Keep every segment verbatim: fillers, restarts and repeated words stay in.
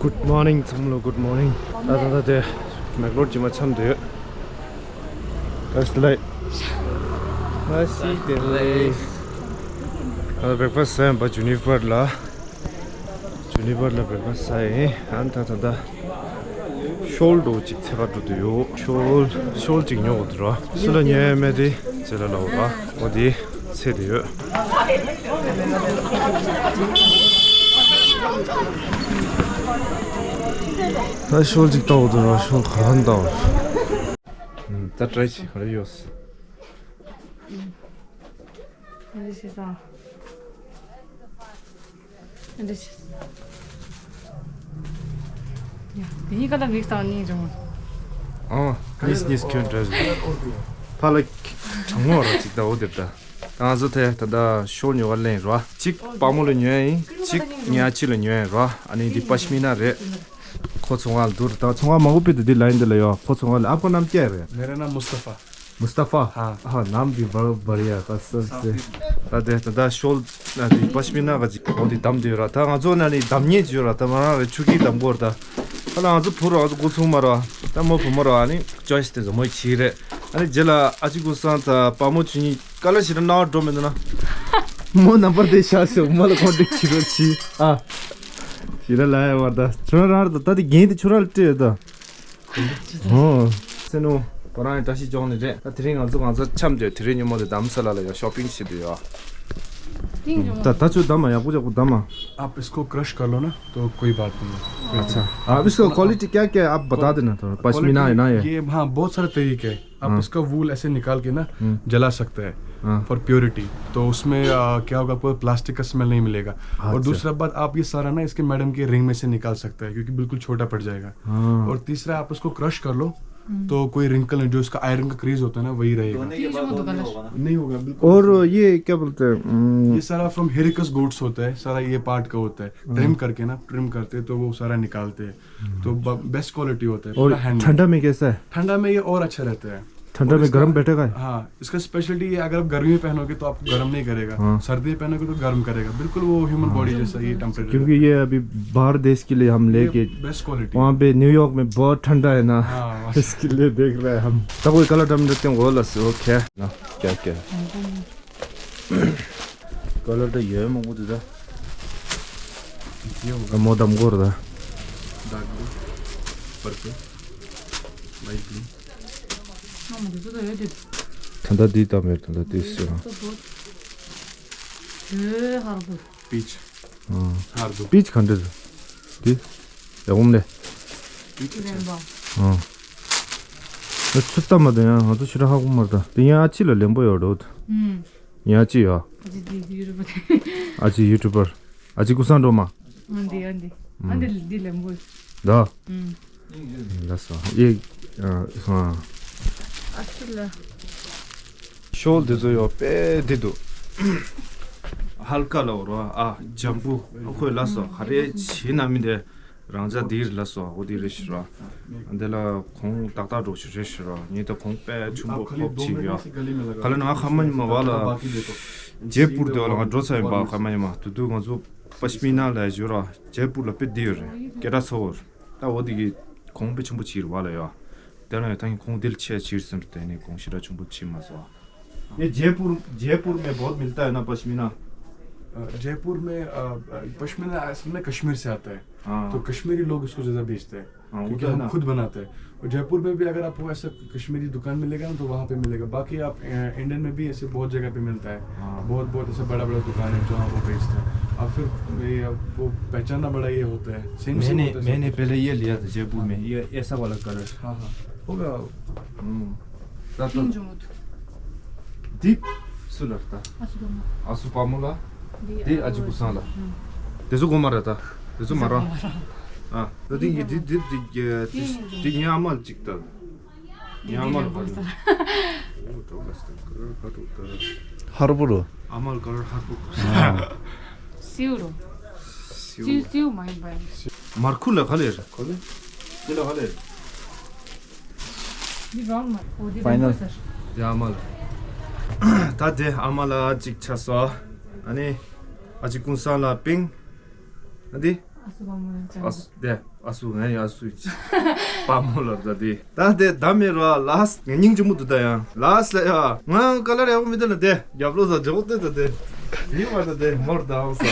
Good morning ཚང་མ་ལ། Good morning. ད་ད་ད་དེ་མེག་ལོར་ཇི་མ་འཆམ་དེ་ཡོད། That's late. That's late. ད་breakfast ཟས་པ་Juniper ལ། Juniper ལ་breakfast ཟས་ཡིན། ཨ་ད་ད་ད་ཤོལ་འགྲོ་ཅིག་འཚོལ་ག་འགྲོ་དུ་ཡོད། ཤོལ་ཤོལ་ཅིག་ཉོ་འོ་དུ་ར། སུ་ལ་ཉོ་ཡ་མེད་དེ་ཅེ་ལ་ལ་འོ་ར། འོ་དེ་ཚེ་དེ་ཡོད། ད་ཤོལ་ཅིག་ལྟ་འོ་དུ་ར། ཤོལ་ག་རང་ལྟ་འོ། ད་try ཅིག་ག་རེ་ཡོད། འདི་ཡི་ཀ་ལ་mix དང་ནི་འབྱུང་། ཨ་ནིས་ནིས་ཁྱོད་འདྲ་ཟིག་ཕ་ལ་གྲང་མོ་ར་ཅིག་ད་འོ་དེབ་ད། ད་ང་ཚོ་དེ་ད་ད་ཤོ་ཉོ་བ་ལེན་ར། གཅིག་པ་མོ་ལ་ཉོ་ཡ་ཡིན། གཅིག་ཉ་ཅི་ལ་ཉོ་ཡ་ར། ཨ་ནི་འདི་པ་ཤི་མི་ན་རེད། ཁོ་ཚོང་བ་ལ་འདུར་ད་ཚོང་བ་མང་པོ་པི་ཏུ་འདི་ལ་ཡིན་འདི་ལ་ཡོ། ཁོ་ཚོང་བ་ལ། आपका नाम क्या है भैया? मेरा नाम मुस्तफ़ा। मुस्तफ़ा। हाँ। हाँ, नाम भी बहुत बढ़िया है, कसम से। ད་དེ་ད་ད་ཤོལ་ན་དེ་པ་ཤི་མི་ན་ག་ཅིག་འོ་དེ་བདམས་དེ་ཡོད་ར། ད་ང་ཚོ་ན་ནི་བདམས་ཉེས་ཅིག་ཡོད་ར། ད་མ་རང་རེ་ཆུ་ཀི་བདམས་དགོས་ར། ད་ད་ང་ཚོ་བུ་ར་ང་ཚོ་འགོ་ཚུགས་མ་ར། ད་མོ་བུ་མོ་ར་ཨ་ནི་choice དེ་ཚོ་མོ་ཆི་རེད། ཨ་ནི་རྗེས་ལ་ཨ་ཅི་ཀུ་སང་ད་པ་མོ་ཆུ་གཉིས་ཀ་ལ་ཞི་ར་ན་བ་འགྲོ་མི་འདུག་ན། མོ་ནམ་པར་དེ་ཤ་ཤོག་མོ་ལ་ཁོང་དེ་ཆི་རོ་ཆི་ཨ། ཞི་ར་ལ་ཡ་བར་ད་ཆུ་ར་ར་ད་ད་དེ་རྒན་དེ་ཆུ་ར་ལ་སྤྲད་ཡོད་ད། ཨོ། སེ་ནོ། ཁོ་རང་ཡང་བཀྲ་ཤིས་ལྗོངས་ནས་རེད། ད་དེ་རིང་ང་ཚོ་གང་ཚོད་འཆམ་དུས་དེ་རིང་ཉིན་མོ་དེ་དྷ་རམ་ས་ལ་ལ་ཡང་shopping བྱེད་དུས་ཡོད། ད་ད་ཚོད་བདམས་མ། ཡག་པོ་ཡག་པོ་བདམས་མ། आप इसको क्रश कर लो ना, तो कोई बात नहीं है। अच्छा। आप इसको क्वालिटी क्या क्या है, आप बता देना थोड़ा। पश्मीना है ना ये? ये, हाँ, बहुत सारे तरीके हैं। आप इसका वूल ऐसे निकाल के ना जला सकते हैं फॉर प्योरिटी। तो उसमें क्या होगा, आपको प्लास्टिक का स्मेल नहीं मिलेगा। और दूसरा बात, आप ये सारा ना इसके मैडम के रिंग में से निकाल सकते हैं, क्योंकि बिल्कुल छोटा पड़ जाएगा। और तीसरा, आप उसको क्रश कर लो, तो कोई रिंकल नहीं, जो इसका आयरन का क्रेज होता है ना, वही रहेगा। नहीं होगा, बिल्कुल। और ये क्या बोलते हैं? ये सारा फ्रॉम हिरिकस गोट्स होता है, सारा ये पार्ट का होता है। ट्रिम करके ना, ट्रिम करते हैं, तो वो सारा निकालते हैं। तो बेस्ट क्वालिटी होता है, और पूरा हैंडमेड। ठंडा में कैसा है? ठंडा में ये और अच्छा रहता है। ठंडा में गर्म बैठेगा? हाँ, इसका स्पेशलिटी ये, अगर आप गर्मी में पहनोगे तो आपको गर्म नहीं करेगा। हाँ। सर्दी में पहनोगे तो गर्म करेगा। बिल्कुल वो ह्यूमन बॉडी जैसा ये टेम्परेचर। क्योंकि ये अभी बाहर देश के लिए हम लेके, बेस्ट क्वालिटी। वहाँ पे न्यूयॉर्क में बहुत ठंडा है ना। हाँ। इसके लिए देख रहे हैं हम। तब कोई कलर टम देते हैं, वो लस, वो क्या ना, क्या क्या है? ཀ་ལར་ད་ཡོད་མང་པོ་འདུག་ད། ཡོད་མོ་དམ་གོར་ད། ཌརཀ་བླུ། པར་པལ། ལའིཊ་བླུ། ད་ད་འདི་ད་མེར་ད་ད་དེ་སི་ཡང་། ཧར་བུ། པིཆ། ཨ། ཧར་བུ། པིཆ་ག་འདྲ་རེད། འདི། ཡག་པོ་མ་རེད། པིཆ། ཨ། ཚུར་ལྟ་མ་དང་ཡང་ང་ཚོ་ཕྱི་ར་ཧ་གོ་མ་རེད་ད། དེ་ཡང་ཨ་ཅི་ལ་ལེན་པོ་ཡོད་འགྲོ། ཡང་ཅི་ཡོད། ཨ་ཅི་དེ་ཡུ་ཊུབ་པར། ཨ་ཅི་ཡུ་ཊུབ་པར། ཨ་ཅི་ཀུ་སང་འགྲོ་མ། ཨ་འདི་ཨ་འདི། ཨ་འདི་འདི་ལེན་པོ། ད། ལ་སོ། ཡེ། ཨ་སོ། ཨ་སི་ལ། ཤོལ་འདི་ཚོ་ཡོད་པས་འདི་འདུག་ཧལ་ཀ་ལ་འོ་རོ། ཨ་ཇམ་པུ། ཨ་ཁོས་ལ་སོ། ག་རེ་བྱེད་ན་མི་འདི། རང་ཅག་འདིར་ལ་སོ། འོ་འདི་རེད་ཤི་ར། འདི་ལ་གོང་ཏག་ཏག་འགྲོ་ཤི་རེད་ཤི་ར། ངས་ད་གོང་དཔེ་ཆུང་པོ་ཧོབ་ཕྱིན་ཡོད། ག་ལ་ན་ཁ་མ་ཉི་མ་བ་ལ། ཇེ་པུར་དེ་བ་ལ་ང་འགྲོ་ཚར་ཡིན་པ། ཁ་མ་ཉི་མ་དུ་དུ་ང་ཚོ་པ་ཤི་མི་ན་ལ་ཞུ་ར། ཇེ་པུར་ལ་དཔེ་འདི་ཡོད་རེད། སྐད་གྲགས་ཚ་བོ་རེད། ད་འོ་འདི་གི་གོང་དཔེ་ཆུང་པོ་ཕྱིར་བ་ལ་ཡོད། དེ་ལ་ཡང་ད་ངས་གོང་འདི་ལ་ཆེ་ཕྱིར་སེམས་དེ་ནས་གོང་ཤི་ར་ཆུང་པོ་ཕྱིན་མ་སོང་། ये जयपुर, जयपुर में बहुत मिलता है ना पश्मीना? अ, जयपुर में, अ, अ, पश्मीना असल में कश्मीर से आता है। हाँ। तो कश्मीरी लोग इसको ज़्यादा बेचते हैं, हाँ, वो क्योंकि तो है हम ना। खुद बनाते हैं। और जयपुर में भी अगर आपको ऐसा कश्मीरी दुकान मिलेगा ना, तो वहाँ पे मिलेगा। बाकी आप, अ, इंडियन में भी ऐसे बहुत जगह पे मिलता है। हाँ। बहुत, बहुत ऐसा बड़ा, बड़ा दुकान है, जो आपको बेचता है। अब फिर ये, वो पहचानना बड़ा ये होता है। सेम, सेम मैंने, होता है सब मैंने कुछ। पहले ये लिया था जयपुर में, हाँ। ये ऐसा वाला कलर। हाँ, हाँ। होगा। हम्म। ད་ད། ཐིང་ཇོ་མོ་ཐུ། འདི་སུ་ལ་ད། ཨ་སུ་པ་མོ། ཨ་སུ་པ་མོ་ལ། འདི་འདི་ཨ་ཅི་ཀུ་སང་ལ། ཨ། དེ་ཚོ་གོ་མ་ར་ད། དེ་ཚོ་མ་ར། དེ་ཚོ་མ་ར། ཨ། ད་འདི་ངས་འདི་འདི་འདི་འདི་ངའི་ཨ་མ་ལ་ཅིག་ད། ངའི་ཨ་མ་ལ་ག་རེ། ཧར་བུ་རུ། ཨ་མ་ལ་ག་རེ་ཧར་བུ། སིའུ་རུ། སིའུ། སིའུ་སིའུ་མ་ཡིན་པ་ཡིན། མར་ཁུ་ལ་ག་ལེར། ཁོ་ལེ། དེ་ལ་ག་ལེར། འདི་རོང་མ། འོ་འདི་ཕའི་ནལ། རོང་མ་ཟེར། དེ་ཨ་མ་ལ། ད་དེ་ཨ་མ་ལ་གཅིག་ཆ་སོ། ཨ་ནི། ཨ་ཅི་ཀུན་སང་ལ་པིང་། ཨ་འདི། ཨ་སུ་པ་མོ་ལ་ཅང་། ཨ་སུ་དེ་ཨ་སུ་ང་ཡི་ཨ་སུ་ཡི་པ་མོ་ལ་ད་དེ་ད་དེ་ད་མེ་རོ་ལ་སི་ངས་སྙིང་རྗེ་མོ་འདུག་ད་ཡང་ལ་སི་ལ་ཡ་ང་ཀ་ལར་ཡག་པོ་མི་འདུག་ན་དེ་རྒྱབ་ལོ་ས་ཇོག་ཏེ་ད་དེ་ཡིན་བ་ད་དེ་མོར་ད་འོ་ས་ངས་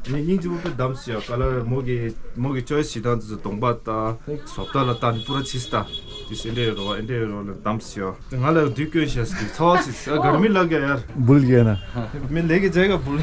སྙིང་རྗེ་མོ་པེ་དམ་སི་ཡ་ཀ་ལར་མོ་གི་མོ་གི་ཅོ་ཡི་སི་ཞིག་དང་དེ་ཚོ་གདོང་པ་ད་སོབ་ད་ལ་ད་ནི་པུ་ར་ཆིས་ད་དེ་སེ་འདྲེ་རོ་ཨེ་འདྲེ་རོ་ལ་དམ་སི་ཡ། ང་ལ་དུས་སྐྱོན་བྱས་སི་ཚ་བ་སི་ཨ་གར་མི་ལ་ག་ཡར་བུལ་ག་ན་མི་ལེ་གི་ཇེ་ག་བུལ།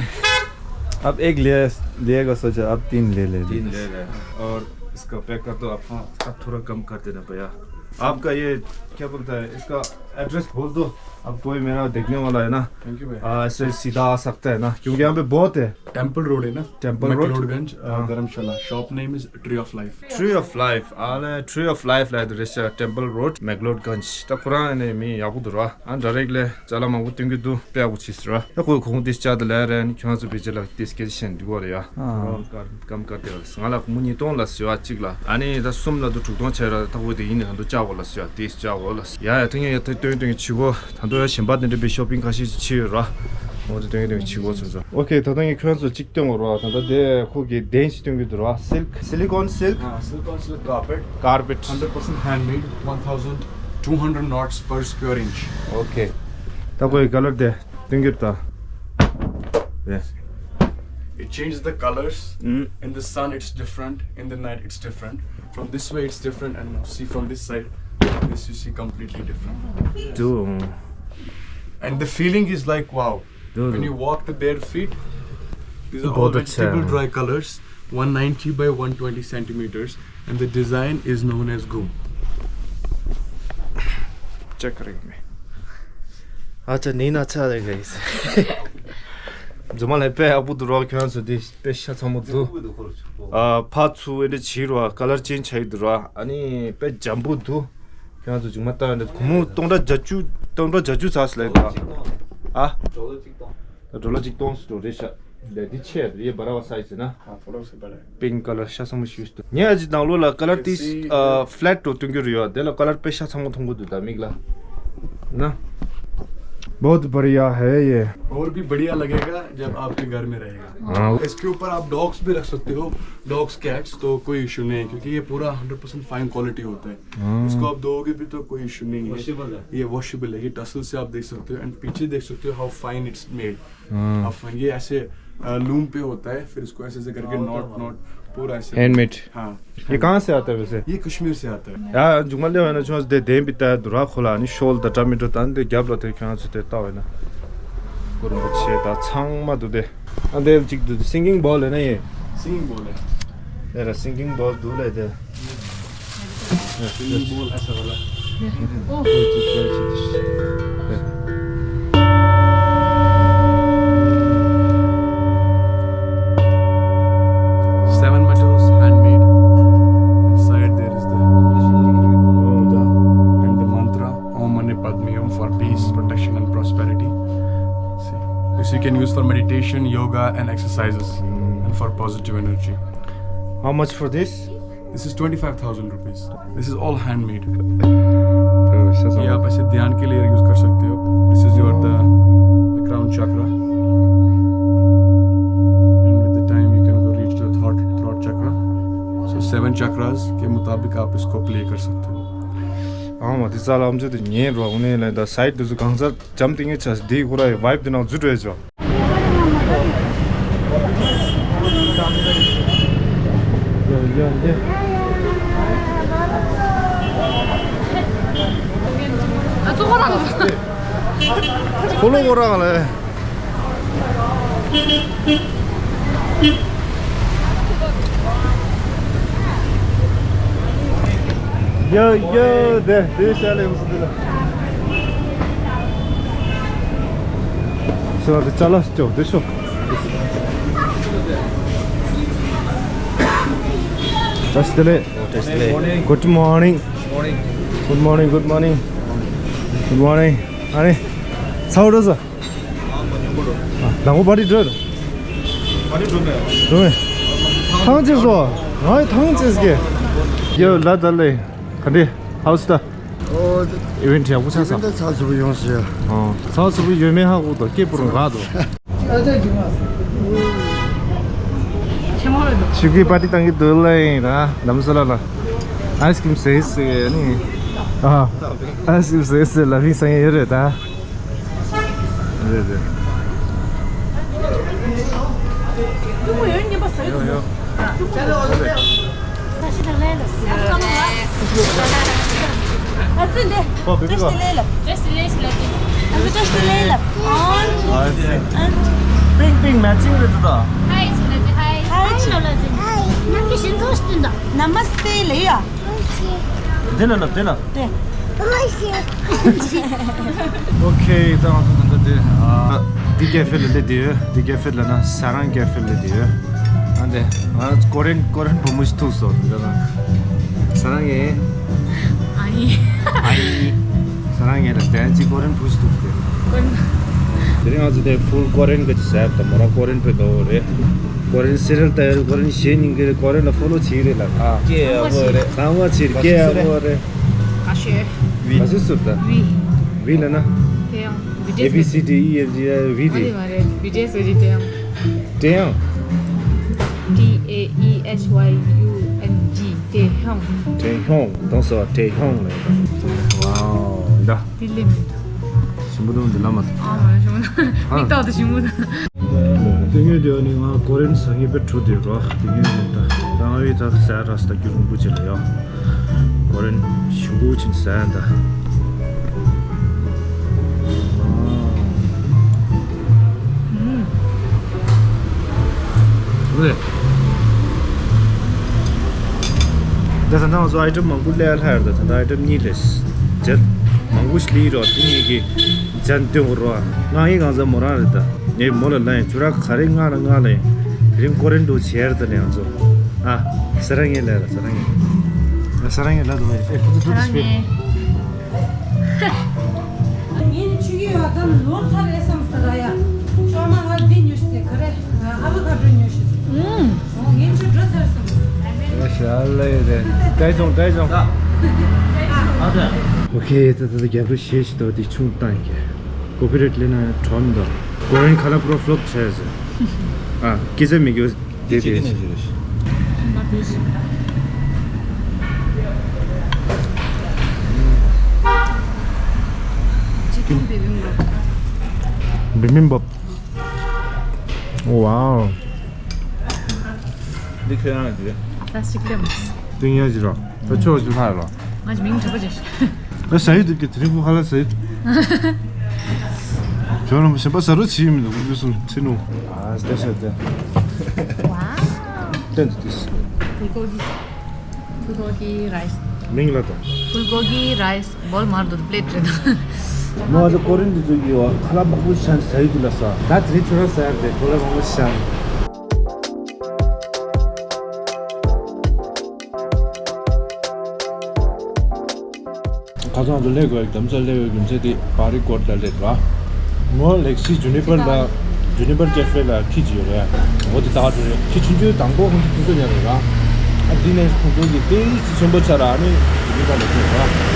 अब एक लिए, लिए का सोचा, अब तीन ले ले। तीन ले ले। और इसका पैक कर दो आप। हाँ। अब थोड़ा कम कर देना भैया। आपका ये क्या बोलता है, इसका एड्रेस बोल दो। अब कोई मेरा देखने वाला है ना। थैंक यू भाई। आ, ऐसे सीधा आ सकता है ना, क्योंकि यहाँ पे बहुत है। टेम्पल रोड है ना। Temple road. मैक्लोडगंज, अ, हाँ। Dharamshala. Shop name is tree of life. Tree of life आले ट्री अफ लाइफ लाई दु रेसा temple road McLeodganj ད་ཁོ་རང་ནས་མི་ཡག་པོ་འདུག་ར། ཨ་ཌའི་རེག་ལས་ཅ་ལག་མང་པོ་སྟོན་གྱི་འདུག་དཔེ་ཡག་པོ་བྱས་ཟེར་ར། ད་ཁོས་གོང་ཏིས་ཅ་དེ་ལས་རན་ཁྱོད་ཚོ་བེད་སྤྱད་ལ་ཏིས་སྐད་ཆ་བཤད་འདུག་གོ་རེ་ཡ། ཨ། ཁོ་རང་ཀམ་ཀ་ཏེ་ལ་ང་ལ་མུ་ཉིས་སྟོང་ལ་ཟེར་བ་གཅིག་ལ་ཨ་ནི་ད་གསུམ་ལ་དུ་དྲུག་སྟོང་བྱས་ར། ད་ཁོ་དེ་ཡིན་ནས་ད་དུ་ཅ་གོ་ལ་ཟེར་བ་ཏིས་ཅ་གོ་ལ་ཡ་ཡ་ཐེངས་ཡ་ཐེ་སྟོན་སྟོན་གྱི་བྱེད་གོ། ད་དུང་ཡང་གཞན་པ་དེ་འདྲ་པའི་ཤོ་པིང་ཁ་ཤས་ཤིག་བྱས་ཡོད་ར། འོ་དེ་སྟོན་གྱི་སྟོན་གྱི་བྱེད་གོ་ཚོད་ཚོད། ཨོ་ཁེ། ད་ལྟ་ངས་ཁྱོད་ཚོ་གཅིག་སྟོན་གོ་ར། ད་ལྟ་དེ་ཁོ་གི་གདན་ཞིག་སྟོན་གྱི་འདུག་ར། སིལཀ། Silicone silk. Ah, silicone silk carpet. Carpet. Hundred percent handmade. One thousand two hundred knots per square inch. ཨོ་ཁེ། ད་ཁོ་གི་ཀ་ལར་དེ་སྟོན་གྱི་འདུག་ད། དེ། It changes the colors. Mm. In the sun, it's different. In the night, it's different. From this way, it's different, and see from this side, this you see completely different. དུ། And the feeling is like, wow. དུ། When you walk the bare feet, these are all vegetable dry colors, one ninety by one twenty centimeters, and the design is known as gum. Check करेंगे। अच्छा, नहीं ना, अच्छा रहेगा इसे। जमाल है पे अब तो रॉक क्यों सो दिस पे शायद हम तो ཕར་ཚུར་འདི་བྱེད་རོགས། ཀ་ལར་ཅན་ཆགས་ཡོད་རོགས། ཨ་ནི་དཔེ་འཇམ་པོ་འདུག་ཁྱོད་ཚོ་མཇུག་མ་བལྟ་འདི་སྒོར་མོ་སྟོང་ཕྲག་བརྒྱད་ཅུ། སྟོང་ཕྲག་བརྒྱད་ཅུ་ཙམ་ལས་ད། ཨ། ཌོ་ལར་གཅིག་སྟོང་ཟེར་འགྲོ་རེད་ཤག་ལས་འདི་ཆེ་རེད། ཡེ་བ་ར་བ་སའི་ཟེར་ན། ཨ། ཕོ་ལོ་སི་བ་ར། པིང་ཀ་ལར་ཤ་ཚ་མོ་ཞུས་ཏུ། ངས་ཨ་ཅི་ནང་ལོགས་ལ་ཀ་ལར་ཏིས་ཨ་ཕ་ལེཊ་འགྲོ་སྟོན་གྱི་རེད་ཡ། དེ་ལ་ཀ་ལར་དཔེ་ཤ་ཚ་མོ་མཐོང་གི་འདུག་ད་མིག་ལ། ना। बहुत बढ़िया है ये। और भी बढ़िया लगेगा जब आपके घर में रहेगा। हाँ। इसके ऊपर आप डॉग्स भी रख सकते हो, डॉग्स, कैट्स, तो कोई इशू नहीं है, क्योंकि ये पूरा हंड्रेड परसेंट फाइन क्वालिटी होता है। हाँ। इसको आप धोओगे भी तो कोई इशू नहीं है। वॉशेबल है। ये वॉशेबल है, ये टसल से आप देख सकते हो, एंड पीछे देख सकते हो how fine it's made। हाँ। अब ये ऐसे, अ, लूम पे होता है, फिर इसको ऐसे ऐसे करके नॉट, नॉट, पूरा ऐसे। हैंडमेड। हाँ। ये कहाँ से आता है वैसे? ये कश्मीर से आता है। ཡ་མཇུག་མ་ལེ་བ་ན་ཆུང་དེ་དེན་པི་ཏ་དུ་ར་ཁོ་ལ་ནི་ཤོལ་ད་ཏྲ་མི་ཏྲ་ད་འདི་རྒྱབ་ལ་དེ་ཁྱོད་ཚོ་དེ་ལྟ་བས་ན་གུ་རུ་མོ་ཆེ་ད་ཚང་མ་འདུག་དེ། ཨ་འདི་གཅིག་འདུག་སིང་གིང་བོལ་ཡིན་ན་ཡེ། སིང་གིང་བོལ་ཡིན། དེ་ར་སིང་གིང་བོལ་འདུག་ལེ་དེ། Swimming pool ऐसा वाला। Seven metals handmade. Inside there is the Buddha and the mantra, Om Mani Padme Hum, for peace, protection and prosperity. See, this you can use for meditation, yoga and exercises, and for positive energy. How much for this? This is twenty-five thousand rupees. This is all handmade. ये आप ऐसे ध्यान के लिए यूज़ कर सकते हो। This is your the, the crown chakra. And with the time you can go reach to the throat, throat chakra. So seven chakras के मुताबिक आप इसको प्ले कर सकते हो। ཨང་མ་དེ་ཙ་ལ་ཨམ་ཅོ་དེ་ཉན་རོགས་ནས་ལ་ད་སའིད་དུ་གང་ས་འཇམ་ཏིང་ངེ་ཆ་དེ་ཁོ་ར་ཡི་ཝའིབ་དེ་ནང་འཛུལ་འགྲོ་ཡ་ཅོ། ཡ་ཡ་ཡ། ཨ་ཙོ་ཁོ་རང་ལ། ཁོ་ལོ་ཁོ་རང་ལ། ཡ་ཡ་དེ་དེ་ཤ་ལེ་མི་སྲིད་ལ། སོ་དེ་ཅ་ལག་ཅོ་དེ་ཤོ། བཀྲ་ཤིས་བདེ་ལེགས། བཀྲ་ཤིས་བདེ་ལེགས། Good morning. Morning. Good morning, good morning. Good morning. ཨ་ནི་ཚ་བོ་འགྲོ་ས། ལག་པ་པར་ཊི་འགྲོ་རེད། པར་ཊི་འགྲོ་མེད། འགྲོ་མེད། ཐང་ཅེས་སོ། ང་ཡི་ཐང་ཅེས་ཀྱི། ཡོ་ལ་ད་ལེ། ག་འདྲི། How's the event? ཡག་པོ་ཆགས་སོང་། ཚགས་ཚུད་པོ་ཡོང་ཞེས། ཨོ། ཚགས་ཚུད་པོ་ཡོད་མེད་ཧ་གོ་དོ་སྐད་པུ་རུ་འགག་དོ། ཆེན་མོ་རེ་ ཆུ་གི་པར་ཊི་བཏང་གི་འདུག་ལ་ཡིན་ད་ལམ་སོ་ལ་ལ། ཨའི་སི་ཀྲིམ་ཟེར་ཟེར་ནི། ཨ། ཨའི་སི་ཀྲིམ་ཟེར་ཟེར་ལ་བི་སང་ཡོད་རེད་ད། རེད་རེད། ཡོ་ཡོ། ཨ་ཙི་འདི། ཨོ་བི་བི་ཀ། ཨ་ཙི་ཏྲེ་སི་ལེ་ལ། ཨ་ཙི། པིང་པིང་མེ་ཆིང་རེད་ད། ཧའི་ཞུ་ལ་ཅི། ཧའི། ཧའི་ཞུ་ལ་ཅི། ནམ་གི་ཤིན་ཙོ་སྟོན་ད། ནམ་སྟེ་ལེ་ཡ། དེ་ན་ན་དེ་ན། དེ། ཨོ་ཁེ། ད་ང་ཚོ་ད་ལྟ་དེ། ཨ། འདི་ཀེ་ཧྥེ་ལ་སླེབས་བསྡད་ཡོད། འདི་ཀེ་ཧྥེ་ལ་ན་ས་རང་ཀེ་ཧྥེ་ལ་སླེབས་བསྡད་ཡོད། ཨ་འདི། ང་ཀོ་རེན་ཀོ་རེན་བུ་མོ་ཞིག་ཐུག་སོང་འདི་ལ། ས་རང་ངེ། ཨ་ཡི། ཨ་ཡི། ས་རང་ངེ་ལ་དན་ཅིག་ཀོ་རེན་བུ་ཞིག་ཐུག་སྟེ། ཀོ་རེན། དེ་རིང་ང་ཚོ་དེ་ཕུལ་ཀོ་རེན་གི་ཅིག་ཟེར་ད་མོ་རང་ཀོ་རེན་ཕེ་དོ་རེད། ཀོ་རེན་སི་རལ་ཏ་ཡོད། ཀོ་རེན་ཤེས་ཉིན་གི་རེད། ཀོ་རེན་ལ་ཕོ་ལོ་བྱེད་རེད་ལ། ཨ། ཀེ་ཨ་བོ་རེད། ཚང་མ་བྱེད་ཀེ་ཨ་བོ་རེད། ཨ་ཤེ། ག་སུ་སུབ་ད། བི། བི་ལ་ན། དེ་ཡང་། A B C D E F G བི་དེ། ཨ་རེ་མ་རེད། བི་ཏི་ཨེ་སི་ཟེར་གྱི་དེ་ཡང་། དེ་ཡང་། T A E H Y U N G དེ་ཡང་། དེ་ཡང་། དང་སོ་དེ་ཡང་ལ། ཝའོ་ད། དེ་ལེ་མི་འདུག་ཞིམ་པོ་འདུག་འདི་ལ་མ་འདུག་ཨ་མ་ཞིམ་པོ་འདུག་མིག་ཏོག་ཏུ་ཞིམ་པོ་འདུག་དེ་ངས་དེ་ནི་ང་ཀོ་རེན་ས་ངེས་པའི་གྲུ་དེ་རོ་དེ་ངས་ད་རང་བའི་ད་ཟ་ར་ས་ད་རྒྱུ་རིང་པོ་ཅིག་ལ་ཡོད། ཀོ་རེན་ཞིམ་པོ་ཅིག་ཟ་ཡ་ད། ཨུམ། ཨུ་རེད། ད་ད་ང་ཚོ་ཨའི་ཊམ་མང་པོ་ལས་ལྷ་ཡར་ད་ད་ད་ཨའི་ཊམ་གཉིས་ལས་ཇལ་མང་པོ་ཞིག་ལི་རོ་དེ་གཉིས་ཀྱི་ཇན་སྟོན་གོ་རོ། ང་ཡི་གང་ཟག་མོ་རང་རེད་ད། ངས་མོ་ལ་ལན་ཁྱོད་ར་ག་རེ་ང་ལ་ང་ལ་ཡིན། དེ་རིང་ཀོ་རེན་འགྲོ་བྱེད་ད་ནས་ང་ཚོ། ཨ། ས་ར་ངེ་ལ་ལ་ས་ར་ངེ། ས་ར་ངེ་ལ་དུ་ཨེ་ཁོ་ཚོ་ཐུག་ས་ར་ངེ། ངས་ཆུ་གི་བ་དམ་ལོར་ཚར་ཨེ་སམ་ས་ར་ཡ། ཤོག་མ་ང་འདི་ཉོས་སེ་ག་རེ། ཨ་བོ་ཁ་ཏྲོ་ཉོས་ཤེས། ཨུམ། ཨོ་ངས་ཆུ་འགྲོ་ཚར་སམ། ཨེ་ཤ་ལ་ཡེ་རེད། ཏའི་ཙོང་ཏའི་ཙོང་། ཨ་ད། ཨོ་ཁེ། ད་ད་ད་རྒྱབ་རུ་ཤེས་ཤི་ཏོ་དེ་ཆུང་བཏང་གི། ཀོ་པི་རེ་ཊི་ལེན་ན་གྲོན་དོ། ཀོ་རེན་ཁ་ལ་པྲོ་ཕི་ལོབ་ཆེ་ཟེར། ཨ། སྐད་ཆ་མི་རྒྱོ། དེ་དེ་ནས་ཞུ་རེ་ཞུ། ཅི་ཀིན་བི་བི་བབ། བི་བི་བབ། ཝའོ། འདི་ཁྱོད་རང་གི་རེད། ད་ཅིག་ལེམ། ཏིང་ཡ་ཅི་རོ། ད་ཆོ་ཅི་ལྷ་རོ། ང་ཅི་མིང་གྲགས་པ་ཅིག་ད་ཟ་ཡི་འདུག་གི་དེ་རིང་ཁོ་ཧ་ལ་ཟ་ཡི། ཁྱོད་རང་གཞན་པ་ཟ་རོ་ཆི་ཡི་མི་འདུག་ཁོ་ཚོ་ཚི་ནུ། ཨ་སྟེ་ཤ་སྟེ། ཝའོ། སྟེ་འདི་ཏིས། བུལ་གོ་གི། བུལ་གོ་གི་རའི་སི། མིང་ལ་དང་། བུལ་གོ་གི་རའི་སི་བོལ་མར་དུ་པླེ་ཊི་རེད། མོ་ཨ་ཀོ་རིན་འདི་ཚོ་གི་ཁ་ལག་མང་པོ་ཤང་ཟ་ཡི་འདུག་ལ་ས། ད་དེ་རིང་ཁྱོད་རང་ཟ་ཡ་རེད་ཁོ་ལ་མང་པོ་ཤང་། ཁ་སང་དུ་སླེབས་དགོས་རྒྱུ་མཚན་སླེབས་ཡོད་རྒྱུ་མཚན་དེ་བྷ་རི་གོར་ལ་སླེབས་ར། ངོ་ལེགས་སི་ཇུ་ནི་པར་ལ་ཇུ་ནི་པར་ཀེ་ཧྥེ་ལ་ཁྱི་ཅིག་ཡོད་རེད། འོ་དེ་ད་ག་འགྲོ་རེད། ཁྱི་ཆུང་ཆུང་དང་པོ་ཁོང་ཚོ་དུས་ཚོད་ཉར་རེད་ར། ཨ་དེ་ནས་ཁོང་ཚོ་གི་ཏེ་ཆེན་པོ་ཆ་ར་ཨ་ནི་ཇུ་ནི་པར་ལ་ཐོན་ར།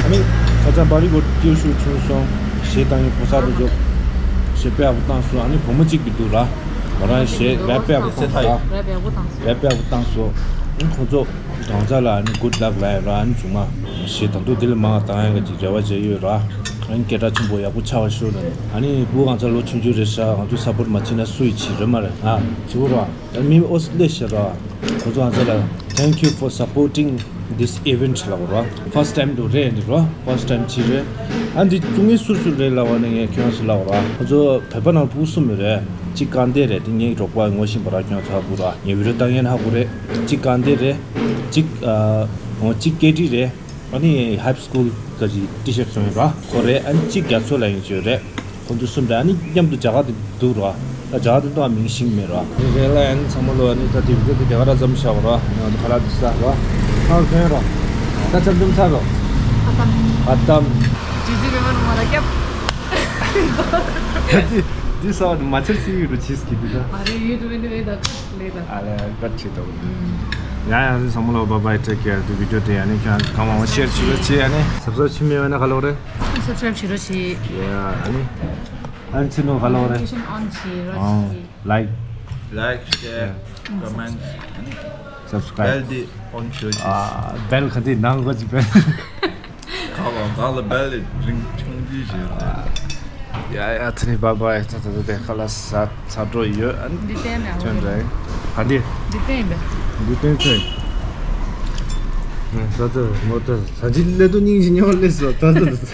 ཨ་ནི་ཁ་སང་བྷ་རི་གོར་སྐྱིད་ཤུགས་ཆུང་སོང་། གཞས་བཏང་ཡོད་ཕོ་གསར་དུ་ཚོ་གཞས་དཔེ་ཡག་པོ་བཏང་སོང་། ཨ་ནི་བུ་མོ་གཅིག་གི་འདུག་ར། མོ་རང་གཞས་རེབ་དཔེ་ཡག་པོ་བཏང་སོང་ར། རེབ་དཔེ་ཡག་པོ་བཏང་སོང་། ཨ་ནི་ཁོང་ཚོ། གང་ཚ་ལ་ཨ་ནི་གུཌ་ལག་ལ་ཡ་ར། ཨ་ནི་ཆུང་མ་ཞེས་དང་དུ་དེ་ལ་མང་བཏང་ཡ་ག་ཅིག་རེ་བ་བྱས་ཡོད་ར། ཨ་ནི་སྐད་གྲགས་ཆེན་པོ་ཡག་པོ་ཆགས་པ་ཤོག་ལ་ནི། ཨ་ནི་བུ་གང་ཚ་ལོ་ཆུང་ཆུང་རེད་ཤག་ང་ཚོ་སཔོར་མ་བྱེད་ན་སུ་ཡིས་བྱེད་རེད་མ་རེད། ཨ་བྱེད་དགོས་ར། ཨ་མི་ཨོ་སི་ལེ་ཤ་ར། ཁོ་ཚོ་གང་ཚ་ལ། Thank you for supporting this event ལབ་ར། First time དུ་རེད་འདི་ར། First time ཅི་རེད། ཨ་འདི་ཚོ་ངའི་སུར་སུར་རེད་ལབ་པ་ནི་ངས་ཁྱོད་སུ་ལབ་ར། ཁོ་ཚོ་བོད་པ་ནང་བུ་གསུམ་ཡོད་རེད། གཅིག་དཀར་འདས་རེད། དེ་ངའི་རོགས་པ་ངོ་ཤེས་པ་ར། ཁྱོད་ཚ་བུ་ར། ངའི་བི་ཌི་ཡོ་ལྟ་མཁན་ཧ་གོ་རེད། གཅིག་དཀར་འདས་རེད། གཅིག་ཨ། འོ་གཅིག་ཀེ་ཏི་རེད། ཨ་ནི་ཧའི་སི་ཀུལ་ག་ཅིག་ཊི་ཤར་ཊི་གསུང་ཡོད་ར། ཁོ་རེད། ཨ་ནི་གཅིག་རྒྱ་མཚོ་ལ་ཡིན་ཅོས་རེད། ཁོ་ཚོ་གསུམ་རེད། ཨ་ནི་མཉམ་དུ་རྒྱ་གར་དུ་འདུག་ར། ད་རྒྱ་གར་དུ་འདུག་ཨ་མིང་ཤེས་མེད་ར། རེད་རེད་ལ་ཨ་ནི་ཚང་མ་ལོ་ཨ་ནི་ད་དེ་བི་ཌི་ཡོ་དེ་རྒྱ་གར་ར་ཙམ་བྱ་བ་ར། ཨ་ནི་ང་ཚོ་ཁ་ལག་དེ་ཟ་ར། ཨ་ཁོན་ར། ད་ཆབ་ཆུམ་ཚ་ར། ཨ་དམ། ཨ་དམ། ཇི་ཟི་རེ་མ་རུ་མ་ལ་རྒྱབ། ད་དེ་དེ་ས་བ་དེ་མ་ཆར་སི་ཡུ་རུ་ཆིས་ཀི་དེ་ད། ཨ་རེ་ཡུ་རུ་མེ་ནི་མེ་ད་ཁ་ལེ་ད། ཨ་ལེ་ག་ཆེ་ད། ཡ་ཡ་ཚང་མ་ལོ་bye bye take care དུ་བི་ཌི་ཡོ་དེ་ཡ་ནི་ཁྱོད་གང་མང་ཤེར་བྱེད་རོགས་བྱེད། ཡ་ནི་སབ་སི་ཀ་རབ་བྱེད་མེད་བ་ན་ག་ལོག་རེད། སབ་སི་ཀ་རབ་བྱེད་རོགས་བྱེད། ཡ་ཨ་ནི་ཨ་ནི་ཆེ་ནོ་ག་ལོག་རེད། ནོ་ཊི་ཕི་ཀེ་ཤན་ཨོན་བྱེད་རོགས་བྱེད། ལའིཀ། Like, share. Comment. Subscribe. Bell དེ on ཞུ་ཞུ། ཨ། bell ག་དེ་ནང་གོ་ཅི་bell། ག་ལ་ག་ལ་bell དེ་རིང་ཆུང་ཅི་ཞེས། ཡ་ཡ། ད་ནི་bye bye། ད་ད་ད་དེ་ཁ་ལ་ས་ཚ་འགྲོ་ཡོད། ཨ་ནི་འདི་བསྟན་མེད། ཐོན་རེད། ག་དེ། འདི་བསྟན་ཡིན་པས། འདི་བསྟན་ཚེ། ད་ད་མོ་ད་ས་ཅི་ལེ་ཏོ་སྙིང་ཞིག་ཉོ་ལེ་སོ་ད་ད་ད། ད་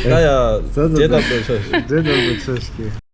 ཡ་རྗེས་ལ་འགྲོ་ཆོག་ཞུ། རྗེས་ལ་འགྲོ་ཆོག་ཞུ།